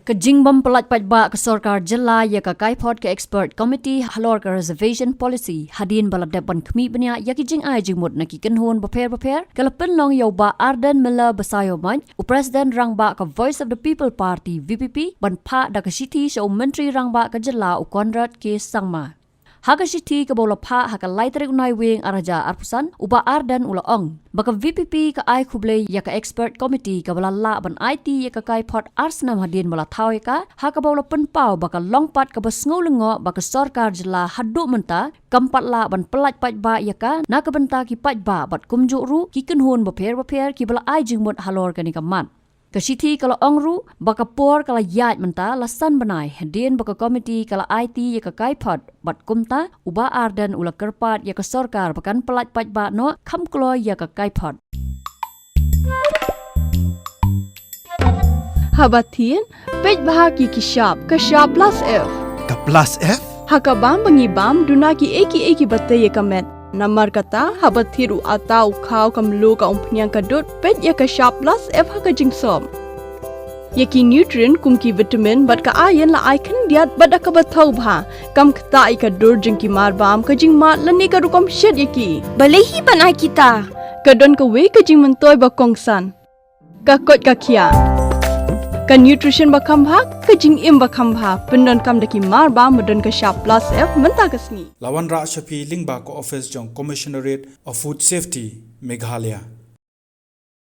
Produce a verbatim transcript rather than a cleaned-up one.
Ka jingbym pyllait paidbah ka sorkar jylla ïa ka kaiphod ka Expert Committee halor ka Reservation Policy hadien ba la dep ban khmih bniah ïa ki jingai jingmut na ki kynhun bapher bapher ka la pynlong ïa u Bah Ardent Miller Basaiawmoit, u President Rangbah ka Voice of the People Party, V P P, ban phah da ka shithi sha u Myntri Rangbah ka jylla, u Conrad K Sangma. Ha ka shithi kaba u la phah ha ka lai tarik u Naiwieng ar hajar arphew san, u Bah Ardent u la ong ba ka V P P ka ai khublei ïa ka Expert Committee kaba la lah ban aiti ïa ka kaiphod ar snem hadien ba la thaw ïa ka, ha kaba u la pynpaw ba ka long pat kaba sngewlyngngoh ba ka sorkar jylla haduh mynta kam pat lah ban pyllait paidbah ïa ka na ka bynta ki paidbah bad kumjuh ruh ki kynhun bapher bapher kiba la ai jingmut halor kane ka mat. Ka shithi ka la ong ruh ba ka por ka la ïaid mynta la san bnai hadien ba ka komiti ka la aiti ïa ka kaiphod, bad kumta u Bah Ardent u la kyrpad ïa ka sorkar ba kan pyllait paidbah noh kham kloi ïa ka kaiphod. Haba thied, peit bha ki ki shap, ka shap plus F. Ka plus F? Ha ka bam ba ngi bam, duna ki ei ki ei kiba tei ïa ka met. Namar kata, haba thied u atta, u khaw, ka mluh, ka umphniang, ka dud, peit ïa ka shap plus F ha ka jingsop. Ïa ki nutrient kum ki vitamin bad ka iron la ai khyndiat bad da kaba thaw bha. Kam ktah ïa ka dur jong ki mar bam, ka jingmad lane ka rukom shet ïa ki. Balei hi ban ai kita? Ka don kawei ka jingmyntoi ba kongsan. Ka koit ka khiah. Ka nutrition ba kham bha, ka jingim ba kham bha. Pyndonkam da ki mar bam ba don ka shap plus F mynta ka sngi. La wanrah sha phi lyngba ka office jong Commissionerate of Food Safety, Meghalaya.